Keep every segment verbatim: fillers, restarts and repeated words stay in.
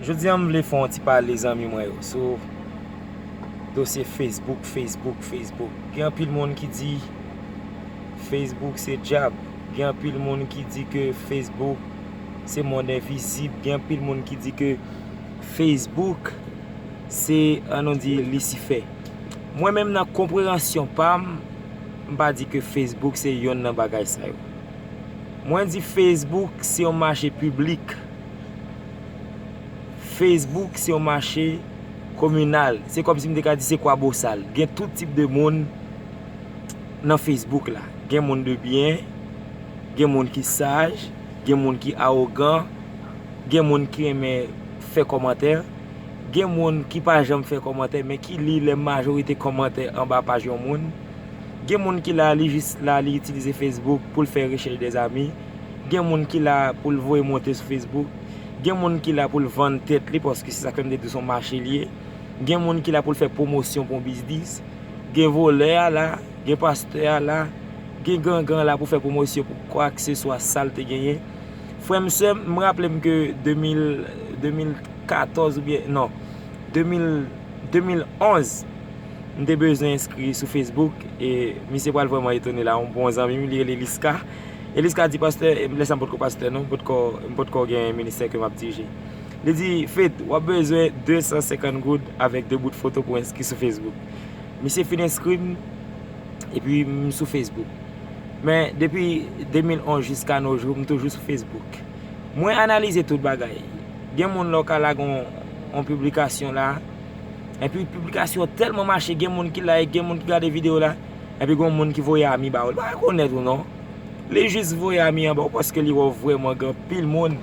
Jodi a m vle fè yon ti pale zanmi mwen yo sou dosye Facebook, Facebook, Facebook. Gen anpil moun ki di Facebook se dyab. Gen anpil moun ki di ke Facebook se mond envizib. Gen anpil moun ki di ke Facebook se, ann nou di, Lisifè. Mwen menm nan konpreyansyon pa m, m pa di ke Facebook se yonn nan bagay sa yo. Mwen di Facebook se yon mache piblik. Facebook se yon mache kominal. Se kòmsi m te ka di se Kwabosal. Gen tout tip de moun nan Facebook la. Gen moun de byen, gen moun ki saj, gen moun ki awogan, gen moun ki renmen fè kòmantè, gen moun ki pa janm fè kòmantè, men ki li lè majorite kòmantè anba paj yon moun. Gen moun ki la, li jis la, li itilize Facebook pou l fè rechèch dèzami. Gen moun ki la pou l voye monte sou Facebook. Gen moun ki la pou l vann tèt li, paske se sa k fè m te di se yon mache li ye. Gen moun ki la pou l fè pwomosyon pou yon biznis. Gen volè a la, gen pastè a la, gen gangan la pou fè pwomosyon pou kwakseswa sa l te genyen. Frè m, sè m, m raple m ke de mil, de mil katòz oubyen, non, de mil, de mil onz, m te bezwen enskri sou Facebook, e misye pral vrèman etone la, yon bon zanmi m, li rele Liska. E Liska di, pastè, e lè sa m potko pastè non, m potko, m potko gen ministè ke m ap dirije. Li di, Fed, w ap bezwen de san senkant goud avèk de bout foto pou enskri sou Facebook. Misye fin enskri m, epi m sou Facebook. Men depi de mil onz jiska no jou, m toujou sou Facebook. Mwen analize tout bagay. Gen moun lè w ka lage yon, yon piblikasyon la, epi piblikasyon an tèlman mache, gen moun ki like, gen moun ki gade videyo la, epi gen moun ki voye ami ba ou. Li pa rekonèt ou non. Li jis voye ami an ba ou paske li wè w vrèman gen anpil moun,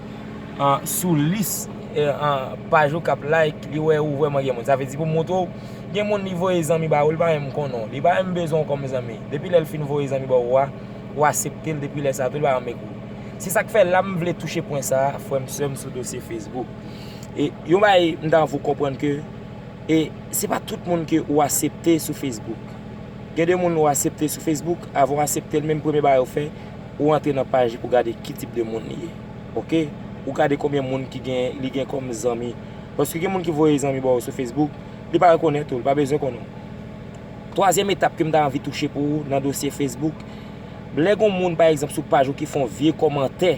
ah, sou lis, eh, ah, paj ou k ap like, li wè ou vrèman gen moun. Sa vle di pou m montre w, gen moun li voye zanmi ba ou, li pa menm konnen w. Li pa menm bezwen w kòm zanmi. Depi lè l fin voye zanmi ba ou a, ou aksepte l, depi lè sa a tou, li pa janm ekri w. Se sa k fè la m vle touche pwen sa a, frè m, sè m, sou dosye Facebook. E yon bagay m ta anvi w konprann ke, e se pa tout moun ke ou aksepte sou Facebook. Gen de moun ou aksepte sou Facebook, avan w aksepte l, menm premye bagay ou fè, ou antre nan paj li pou gade ki tip de moun li ye. Oke? Ou gade konbyen moun ki gen, li gen kòm zanmi. Paske gen moun ki voye zanmi ba ou sou Facebook, li pa rekonèt ou, li pa bezwen konnen w. Twazyèm etap ke m ta anvi touche pou ou nan dosye Facebook, lè gon moun, pa egzanp, sou paj ou ki fè yon vye kòmantè,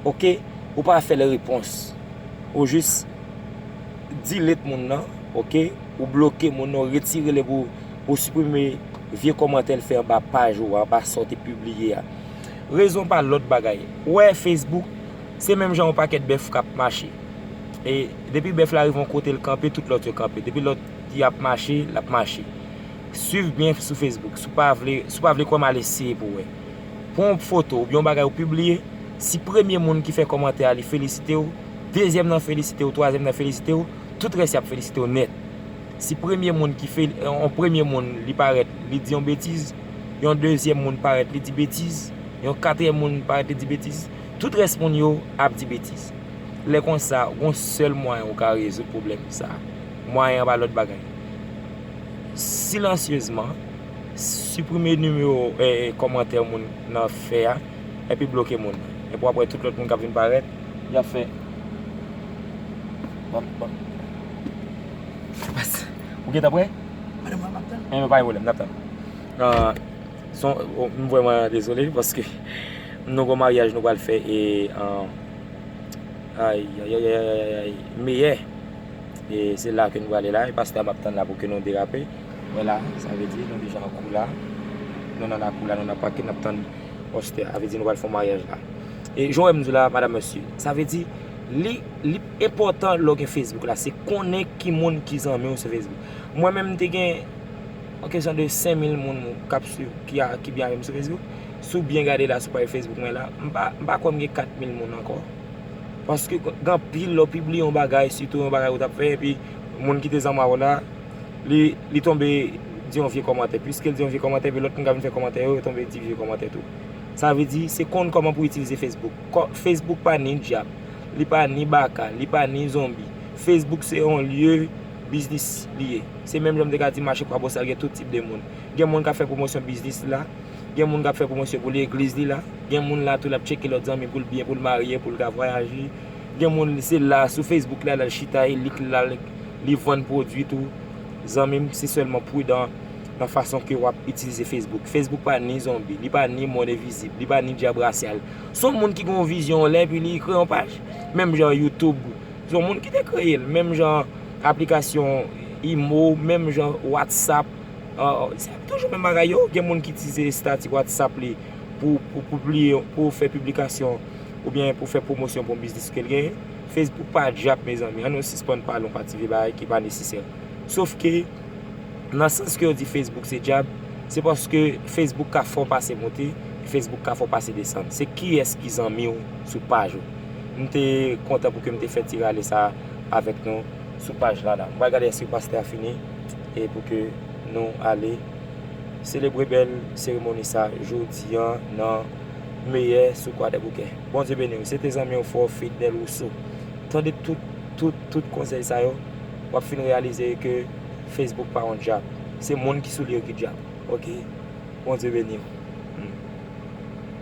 oke, ou pa fè l repons. Ou jis delete moun nan, oke, ou bloke moun nan, ou retire l epi ou, ou siprime vye kòmantè l fè anba paj ou a, anba sa w te pibliye a. Rezon pa lòt bagay. Ou wè Facebook, se menm jan yon pakèt bèf k ap mache. E depi bèf la rive yon kote, l kanpe, tout lòt yo kanpe. Depi lòt y ap mache, l ap mache. Swiv byen sou Facebook. Si w pa vle, si w pa vle kwè m, al eseye pou w wè. Pran yon foto oubyen yon bagay ou pibliye, si premye moun ki fè kòmantè a li felisite w, dezyèm nan felisite w, twazyèm nan felisite w, tout rès y ap felisite w nèt. Si premye moun ki fel-, yon premye moun li parèt, li di yon betiz, yon dezyèm moun parèt, li di betiz, yon katriyèm moun parèt, li di betiz, tout rès moun yo ap di betiz. Lè konsa, gon sèl mwayen ou ka rezoud pwoblèm sa a. Mwayen an pa lòt bagay. Silansyezman, siprime nimewo, eh, kòmantè moun nan fè a, epi bloke moun nan. Epi w ap wè tout lòt moun k ap vin parèt, y ap fè. Bon, bon. Pas. Ou gentan prè? Mwen, mwen, m ap tann. Enben, pa gen pwoblèm, n ap tann. Ah, Son, oh, m vrèman dezole paske nou gon maryaj nou pral fè e, ah, ay, ay, ay, ay, ay, ay, ay, meyè. E se la ke nou prale la, e pastè a m ap tann la pou ke nou derape. Wè la, sa vle di nou deja nan kou la. Nou nan lakou la, nou nan pake, n ap tann pastè a, vle di nou pral fè yon maryaj la. E jan w wè m di w la, madam, mesye, sa vle di, li, li enpòtan lè w gen Facebook la, se konnen ki moun ki zanmi w sou Facebook. Mwen menm, m te gen an kesyon de senk mil moun k ap swiv, ki a, ki byen avè m sou Facebook. Si w byen gade la, sou paj Facebook mwen la, m pa, m pa kwè m gen kat mil moun ankò. Paske gen anpil lè w pibliye yon bagay, sitou yon bagay ou t ap fè, epi moun ki te zanmi avè w la, li, li tonbe di yon vye kòmantè. Piske l di yon vye kòmantè, epi lòt moun k ap vin fè kòmantè yo, yo tonbe di vye kòmantè tou. Sa vle di, se konn kòman pou w itilize Facebook. Kò-, Facebook pa ni dyab, li pa ni baka, li pa ni zonbi. Facebook se yon lye biznis li ye. Se menm jan m te ka di mache Kwabosal, gen tout tip de moun. Gen moun k ap fè pwomosyon biznis li la, gen moun k ap fè pwomosyon pou legliz li la, gen moun la tou l ap tcheke lòt zanmi pou l byen, pou l marye, pou l ka vwayaje. Gen moun se la sou Facebook la, l al chita, e li k la, li vann pwodui tou. Zanmi m, se sèlman pridan nan fason ke w ap itilize Facebook. Facebook pa ni zonbi, li pa ni mond envizib, li pa ni dyab rasyal. Se yon moun ki gen yon vizyon lè, epi li kreye yon paj. Menm jan YouTube, se yon moun ki te kreye l. Menm jan aplikasyon Imo, menm jan WhatsApp, se toujou menm bagay yo. Gen moun ki itilize estati WhatsApp li pou, pou pibliye, pou fè piblikasyon oubyen pou fè pwomosyon pou yon biznis ke l genyen. Facebook pa dyab, mezanmi. Ann nou sispann pale yon pati vye bagay ki pa nesesè. Sof ke, nan sans ke yo di Facebook se dyab, se paske Facebook ka fè w pase monte, Facebook ka fè w pase desann. Se kiyès ki zanmi w sou paj ou? M te kontan pou ke m te fè ti rale sa avèk nou sou paj la la. M pral gade èske pastè a fini e pou ke nou ale selebre bèl seremoni sa jodi an nan Meyè sou Kwadèboukè. Bondye beni w. Se te zanmi w frè w Fidèl Rousseau. Tande tout, tout, tout konsèy sa yo, w ap fin reyalize ke Facebook pa yon dyab. Se moun ki sou li yo ki dyab. Oke? Bondye beni w.